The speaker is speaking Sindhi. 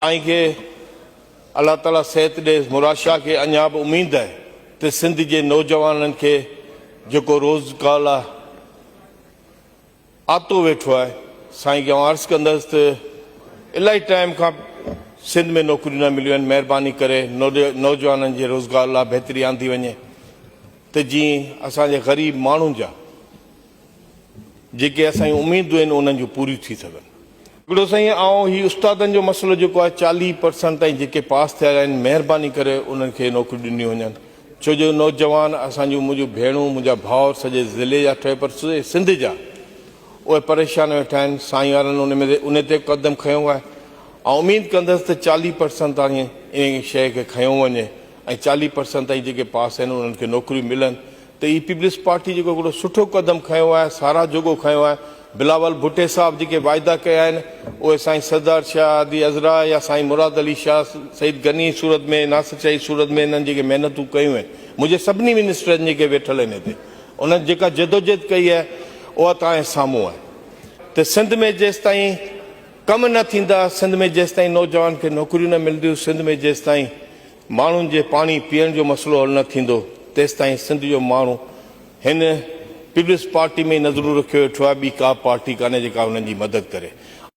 سائين کي الله تعالي صحت ڏي مراد شاهه کي اڃا به اميد آهي ته سنڌ جي نوجوانن کي جيڪو روزگار لاء آتو ويٺو آهي سائين کي آئون عرض ڪندس ته الائي ٽائيم کان سنڌ ۾ نوڪريون نه مليون آهن مهرباني ڪري نوجوانن جي روزگار لاء بهتري آندي وڃي ته جيئن اسان جي غريب ماڻهن جا جيڪي اسان جون اميدون آهن انهن جون پوريون ٿي سگهن. هڪڙو سائين آئون هي استادن جو مسئلو جيڪو آهي 40 پرسنٽ تائين جيڪي پاس ٿيل آهن مهرباني ڪري انهن کي نوڪريون ڏنيون وڃن ڇو جو نوجوان اسان جون منهنجون ڀيڻون منهنجا ڀائر سڄي ضلعي جا ٺهي پر سڄي سنڌ جا اهي پريشان ويٺا آهن سائين وارن ان ۾ ان تي قدم کنيو آهي آئون اميد ڪندس ته 40 پرسنٽ تائين ان شيء کي کنيو وڃي ۽ 40 پرسنٽ تائين جيڪي پاس آهن انهن کي نوڪريون ملن ته هي پيپلز پارٽي جيڪو هڪڙو سٺو قدم کنيو آهي ساراهه جوڳو کنيو آهي بلاول ڀٽي صاحب جيڪي واعدا ڪيا آهن اهي سائين سردار شاهه هادي عذرا يا سائين مراد علي شاهه سعيد غني صورت ۾ ناصر شاهي صورت ۾ انهن جيڪي محنتون ڪيون آهن منهنجي سڀني منسٽرن جيڪي ويٺل آهن هتي انهن جيڪا جدوجهد ڪئي آهي اها توهان جي سامهون آهي ته سنڌ ۾ جيستائين ڪم نه ٿيندا سنڌ ۾ جيستائين نوجوان کي نوڪريون نه ملنديون سنڌ ۾ جيستائين ماڻهن جي پاڻي پيئڻ جو مسئلو حل نه ٿيندو تيستائين سنڌ جو ماڻهو هن پيپلز پارٽي ۾ ئي نظرون رکيو ويٺو آهي ٻي ڪا به پارٽي ڪانهي جيڪا هنن جي مدد ڪري.